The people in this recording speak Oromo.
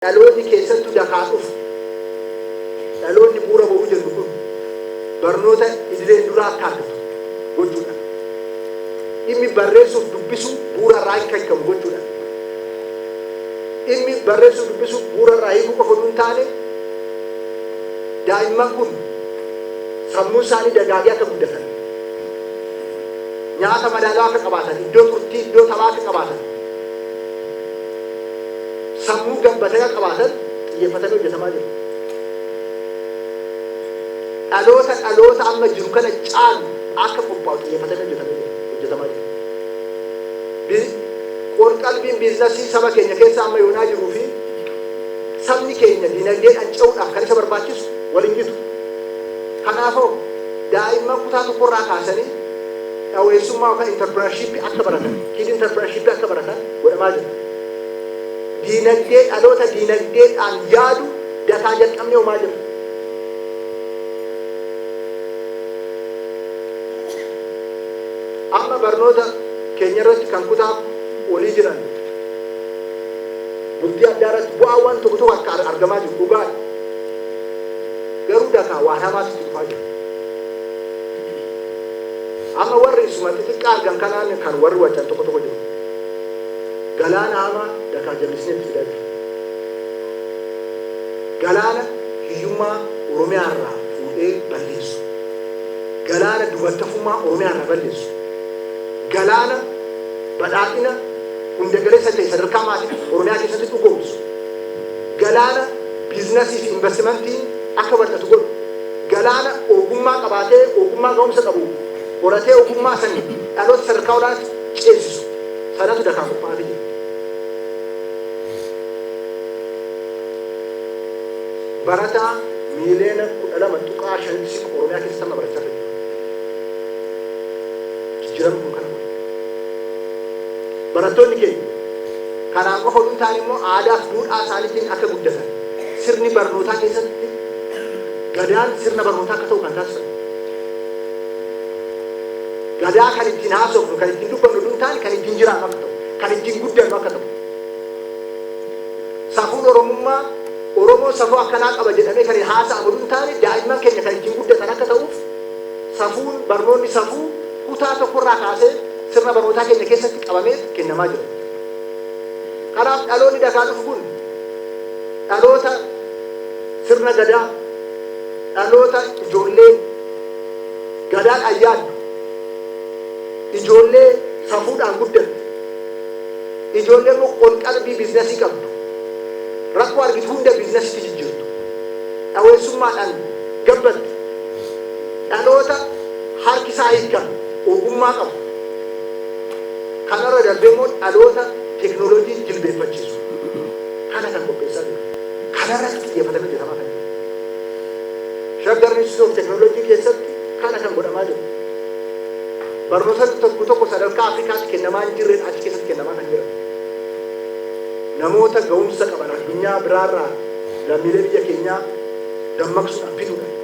Dhaloonni keessattuu dakaa dhufu, dhaloonni bu'uura boruu jennu kun barnoota idileen duraa akka argatu gochuudha. Dhimmi barreessuuf dubbisuu bu'uura irraa akka hiikamu gochuudha. Dhimmi barreessuuf dubbisuu bu'uura irraa hiikuu qofa oduu hin taane, daa'imman kun sammuun isaanii dagaagee akka guddatan, nyaata madaalawaa akka qabaatan, iddoo turtii, iddoo taphaa akka qabaatan, sammuu gabbate akka qabaatan xiyyeeffatamee hojjetamaa jira. Dhaloota dhaloota amma jiru kana caalu akka qophaa'u xiyyeeffatamee hojjetamee jira, hojjetamaa jira. Qorqalbiin biiznasii saba keenya keessa amma yoonaa jiruu fi sabni keenya dinagdeedhaan ce'uudhaaf kan isa barbaachisu wal hin gitu. Kanaafoo daa'imman kutaa tokkorraa kaasanii dhaweessummaa yookaan intarpirinarshiippii akka baratan, kid intarpirinarshiippii akka baratan godhamaa jira. Diinagdee dhaloota diinagdeedhaan yaadu dakaa jalqabnee uumaa jirra. Amma barnoota keenya irratti kan kutaa olii jiran bultii addaa irratti bu'aawwan tokko tokko akka argamaa jiru dhugaadha. Garuu dakaa waan hamaatu itti dhufaa jira. Amma warri isuma xixiqqaa argan kanaan kan warri wacan tokko tokko jiru. Galaana hamaa dakaa jallisnee itti fidaa jirra. Galaana hiyyummaa Oromiyaa irraa fuudhee balleessu. Galaana dubattafummaa Oromiyaa irraa balleessu. Galaana badhaadhina hunda galeessa ta'e sadarkaa maatiitti Oromiyaa keessatti dhugoomsu. Galaana biizinasii fi investimentiin akka bal'atu godhu. Galaana ogummaa qabaatee ogummaa ga'umsa qabu horatee ogummaa sanii dhaloota sadarkaa olaanaatti ceesisu sanatu dakaa qophaa'aa jira. Barataa miiliyoona 12.5tti siqu Oromiyaa keessatti amma barachaa jiru. Jijjiiramni kun kana godhe. Barattoonni keenya kanaan qofa oduu hin taane immoo aadaa fi duudhaa isaaniitiin akka guddatan sirni barnootaa keessatti Gadaan sirna barnootaa akka ta'u kan taasifame. Gadaa kan ittiin haasofnu, kan ittiin dubbannu oduu hin taane kan ittiin jiraannu akka ta'u, kan ittiin guddannu akka ta'u. Safuun Oromummaa Oromoon safuu akkanaa qaba jedhamee kan haasa'amu oduu hin taane daa'imman keenya kan ittiin guddatan akka ta'uuf safuun barnoonni safuu kutaa tokkorraa kaasee sirna barnootaa keenya keessatti qabamee kennamaa jira. Kanaaf dhaloonni dakaa dhufu kun dhaloota sirna Gadaa dhaloota ijoollee Gadaadhaan yaaddu, ijoollee safuudhaan guddatte, ijoollee immoo qolqalbii biizinasii qabdu, rakkoo argitu hunda biizinasitti jijjiirtu, dhaweessummaadhaan gabbatte, dhaloota harki isaa hiikkame, ogummaa qabu, kanarra darbee immoo dhaloota teeknooloojii jilbeeffachiisu kana kan qopheessaa jiru. Kanarratti xiyyeeffatamee hojjetamaa kan jiru. Shaggar Institute of Technology keessatti kana kan godhamaa jiru. Barnoota tokko tokko sadarkaa Afrikaatti kennamaa hin jirreen achi keessatti kennamaa kan jiran. Namoota ga'umsa qaban addunyaa biraarraa lammiilee biyya keenyaa dammaqsuudhaan fiduudhaan.